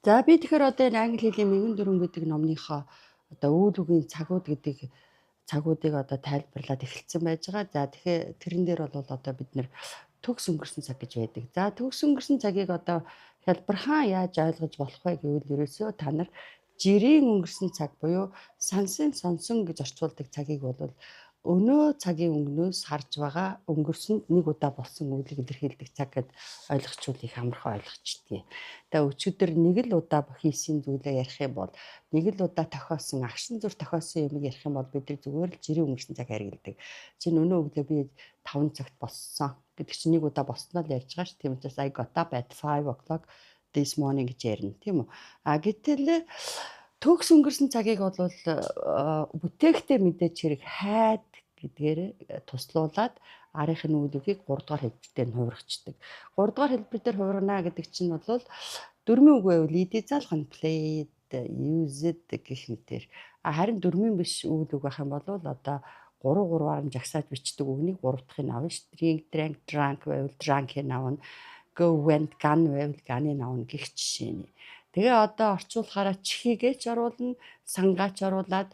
За, би тэгэхээр одоо энэ англи хэлний мянга дүрэм гэдэг номныхоо одоо үйл үгийн цагууд гэдэг цагуудыг одоо тайлбарлаад эхэлсэн байж байгаа. За, тэгэхээр тэрэн дээр бол одоо бид нэр төгс өнгөрсөн цаг гэж байдаг. За, төгс өнгөрсөн цагийг одоо хялбархан яаж ойлгож болох вэ гэвэл ерөөсөө та нар жирийн өнгөрсөн цаг буюу сансын сонсон гэж орчуулдаг цагийг бол өнөө цагийн өнгөнөөс харж байгаа өнгөрсөнд нэг удаа болсон үйлийг илэрхийлдэг цаг гэд ойлгочвол их амархан ойлгочдгийг. Тэгээ өчигдөр нэг л удаа хийсэн зүйлээ ярих юм бол, нэг л удаа тохиосон, агшин зүр тохиосон юмыг ярих юм бол бид нар зүгээр л жирийн өнгөрсөн цаг хэрэглэдэг. Чинь өнөө өглөө би 5 цагт боссон гэдэг чинь нэг удаа босноо л ярьж байгаа ш. Тийм учраас "I got up at 5 o'clock this morning" гэж ярина, тийм үү? А гэтэл төгс өнгөрсөн цагийг бол бүтээхдээ мэдээж хэрэг had гэдгээр туслуулаад арын үйл үгийг 3 дугаар хэлбэр дээр нь хувиргачихдаг. 3 дугаар хэлбэр дээр хувиргана гэдэг чинь бол дүрмийн үг байвал ed залгана, played, used гэх мэтэр. А харин дүрмийн биш үйл үг байх юм бол одоо 3 3-аар нь жагсааж бичдэг үгнийг 3 дахьыг авна ш. Drink, drank, drunk байвал drunk-ыг авна. Go, went, gone байвал gone-ыг авна гэх жишээний. Тэгээ одоо орчуулахаараа чихийгээ ч оруулна, сангаач оруулаад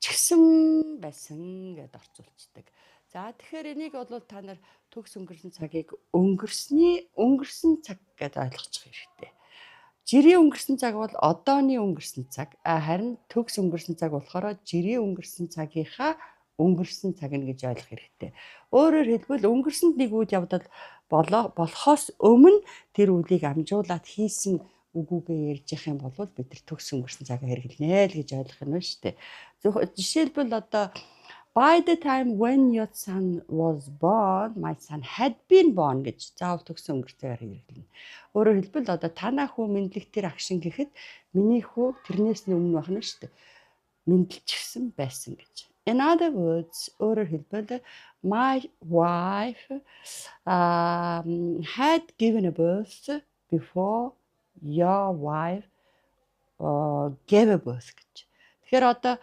чигсэн байсан гэд орчуулцдаг. За, тэгэхээр энийг бол та нар төгс өнгөрсөн цагийг өнгөрсний өнгөрсөн цаг гэд ойлгочих хэрэгтэй. Жирийн өнгөрсөн цаг бол одооны өнгөрсөн цаг. А харин төгс өнгөрсөн цаг болохоор жирийн өнгөрсөн цагийнхаа өнгөрсөн цаг нь гэж ойлгох хэрэгтэй. Өөрөөр хэлбэл, өнгөрсөнд нэг үйл явдал болоо болохоос өмнө тэр үйлийг амжуулаад хийсэн үгүүгээ ярьж явах юм бол бид нар төгс өнгөрсөн цагаа хэрэглэнэ л гэж ойлгох нь шүү дээ. Жишээлбэл, одоо "By the time when your son was born, my son had been born" гэж заавал төгсөн өнгөрцөөр хэрэглэнэ. Өөрөөр хэлбэл, одоо танаа хүү мэндлэх тэр агшин гэхэд миний хүү тэрнээс нь өмнө байна шүү дээ. Мэндлчихсэн байсан гэж. In other words, өөрөөр хэлбэл, my wife had given a birth before your wife gave a birth гэж. Тэгэхээр одоо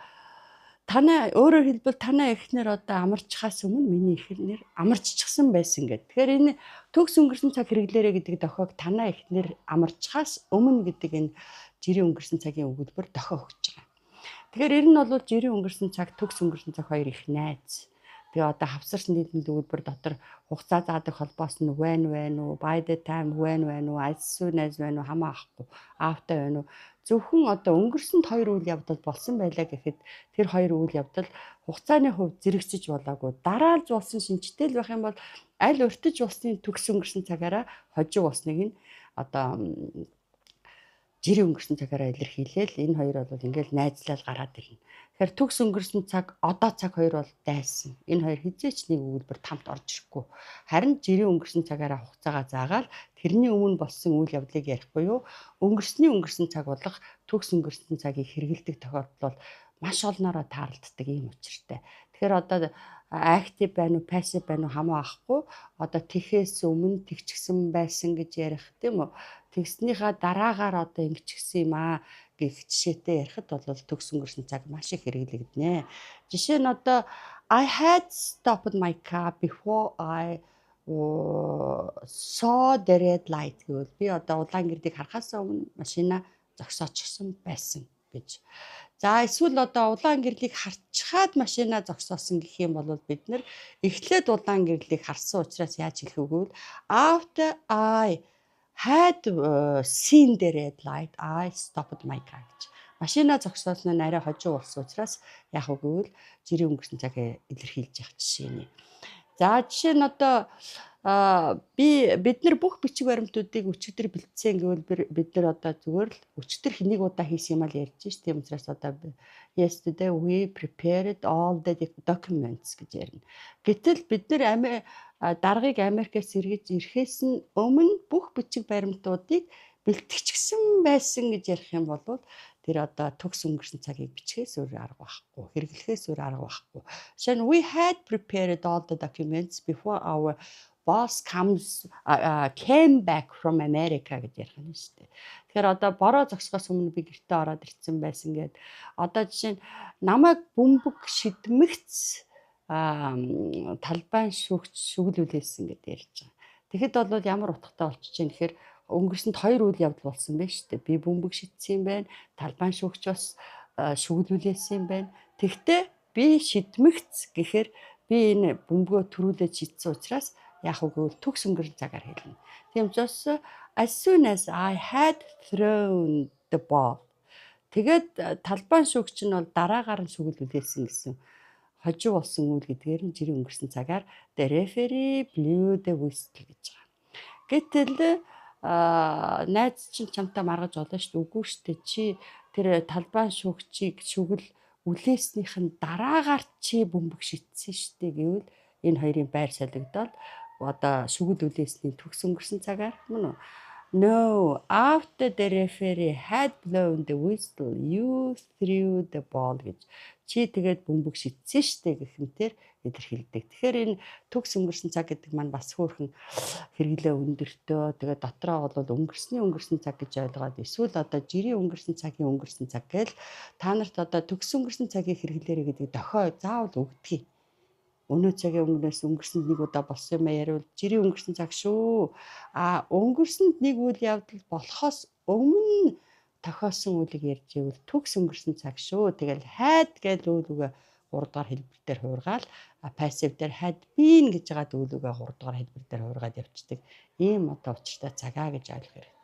танай, өөрөөр хэлбэл, танай эхнэр одоо амарчхаас өмнө миний эхнэр амарччихсан байсан гэд. Тэгэхээр энэ төгс өнгөрсөн цаг хэрэглээрэ гэдэг дохиог танай эхнэр амарчхаас өмнө гэдэг энэ жирийн өнгөрсөн цагийн өгүүлбэр дохио өгч байгаа. Тэгэхээр ер нь бол жирийн өнгөрсөн цаг, төгс өнгөрсөн цаг хоёр их найз. Тэгээ одоо хавсарч нийлмэл өгүүлбэр дотор хугацаа заадаг холбоос нь when байна уу, by the time when байна уу, as soon as байна уу хамаа авахгүй, after байна уу. Зөвхөн одоо өнгөрсөнд хоёр үйл явдал болсон байлаа гэхэд тэр хоёр үйл явдал хугацааны хувьд зэрэгцэж болоогүй, дараалж болсон шинжтэй л байх юм бол аль урьдаж болсны төгс өнгөрсөн цагаараа, хожиг болсныг нь одоо жирийн өнгөрсөн цагаараа илэрхийлээл энэ хоёр бол ингээл найзлал гараад ирнэ. Тэгэхээр төгс өнгөрсөн цаг, одоо цаг хоёр бол дайсан. Энэ хоёр хэзээ ч нэг өгүүлбэр хамт орж ирэхгүй. Харин жирийн өнгөрсөн цагаараа хугацаагаа заагаал тэрний өмнө болсон үйл явдлыг ярих буюу өнгөрсний өнгөрсөн цаг болох төгс өнгөрсөн цагийг хэрэглэдэг тохиолдол бол маш олноороо тааралддаг ийм учиртай. Тэгэхээр одоо active байна уу, passive байна уу хамаа авахгүй, одоо тэхээс өмнө тэгчгсэн байсан гэж ярих, тийм үү? Тэгснийхаа дараагаар одоо ингэчихсэн юм аа гэх жишээтэй ярихад бол төгс өнгөрсөн цаг маш их хэрэглэгдэнэ. Жишээ нь одоо "I had stopped my car before I saw the red light" гэвэл би одоо улаан гэрлийг харахаас өмнө машина зогсоочихсон байсан гэж. За, эсвэл одоо улаан гэрлийг харчхаад машина зогсоосон гэх юм бол бид нэр эхлээд улаан гэрлийг харсан учраас яаж хэлэх вэ гэвэл "After I had seen the red light, I stopped my car" гэж. Машина зогсоосон нь арай хожуу болсон учраас яах вэ гэвэл жирийн өнгөрсөн цагаа илэрхийлж явах жишээ нь. За, жишээ нь одоо би бид нар бүх бичиг баримтуудыг өчигдөр бэлдсэн гэвэл бид нар одоо зүгээр л өчигдөр хэнийг удаа хийсэн юм ал ярьж ш. Тийм учраас одоо "Yesterday we prepared all the documents" гэж ярина. Гэтэл бид нар даргаыг Америкаас эргэж ирэхээс нь өмнө бүх бичиг баримтуудыг бэлтгэчихсэн байсан гэж ярих юм бол тэр одоо төгс өнгөрсөн цагийг бичгээс өөр арга байхгүй, хэрэглэхээс өөр арга байхгүй. Жишээ нь "We had prepared all the documents before our boss comes came back from America" гэж ярих нь шүү дээ. Тэгэхээр одоо бороо зогсохоос өмнө би гэртээ ороод ирсэн байсан гэд. Одоо жишээ нь намайг бөмбөг шидмэгц талбайн шүүгч шүглүүлээсэн гэдээ ярьж байгаа. Тэгэхэд бол ямар утгатай болчих чинь гэхээр Өнгөрсөнд хоёр үйл явдал болсон байна шүү дээ. Би бөмбөг шидсэн юм байна. Талбайн шүүгч бас шүгэл үлээсэн юм байна. Тэгтээ би шидмэгц гэхээр би энэ бөмбөгөө түрүүлээд шидсэн учраас яах вэ гэвэл төгс өнгөрсөн цагаар хэлнэ. Тийм учраас "As soon as I had thrown the ball." Тэгээд талбайн шүүгч нь бол дараагаар нь шүгэл үлээсэн гэсэн хожив болсон үйл гэдгээр нь жирийн өнгөрсөн цагаар "The referee blew the whistle" гэж байгаа. Гэтэл найз чинь чамтай маргаж болно шүү дээ. Үгүй шүү дээ. Чи тэр талбайн шүүгчийг шүгэл үлээснийх нь дараагаар чи бөмбөг шидсэн шүү дээ гэвэл энэ хоёрын байр солигдоод одоо шүгэл үлээсний төгс өнгөрсөн цагаар, мөн үү? "No, after the referee had blown the whistle, you threw the ball" гэж, чи тэгээд бөмбөг шидсэн штэ гэх мэтээр илэрхийлдэг. Тэгэхээр энэ төгс өнгөрсөн цаг гэдэг маань бас хөөрхөн хэрэглээ өндөртөө. Тэгээд дотроо бол өнгөрсний өнгөрсөн цаг гэж ойлгоод эсвэл одоо жирийн өнгөрсөн цагийн өнгөрсөн цаг гээл та нарт одоо төгс өнгөрсөн цагийг хэрэглээрэй гэдэг дохио заавал өгдөг. Өнөө цагийн өмнөөс өнгөрсөнд нэг удаа болсон юм яриул жирийн өнгөрсөн цаг шүү. А өнгөрсөнд нэг үйл явдал болохоос өмнө тохиолсон үйлийг ярьж ивэл төгс өнгөрсөн цаг шүү. Тэгэл had гэж үйл үгээ 3 дугаар хэлбэр дээр хувиргаал, passive дээр had been гэж байгаа үйл үгээ 3 дугаар хэлбэр дээр хувиргаад явцдаг. Ийм одоо учиртай цагаа гэж ойлгох хэрэгтэй.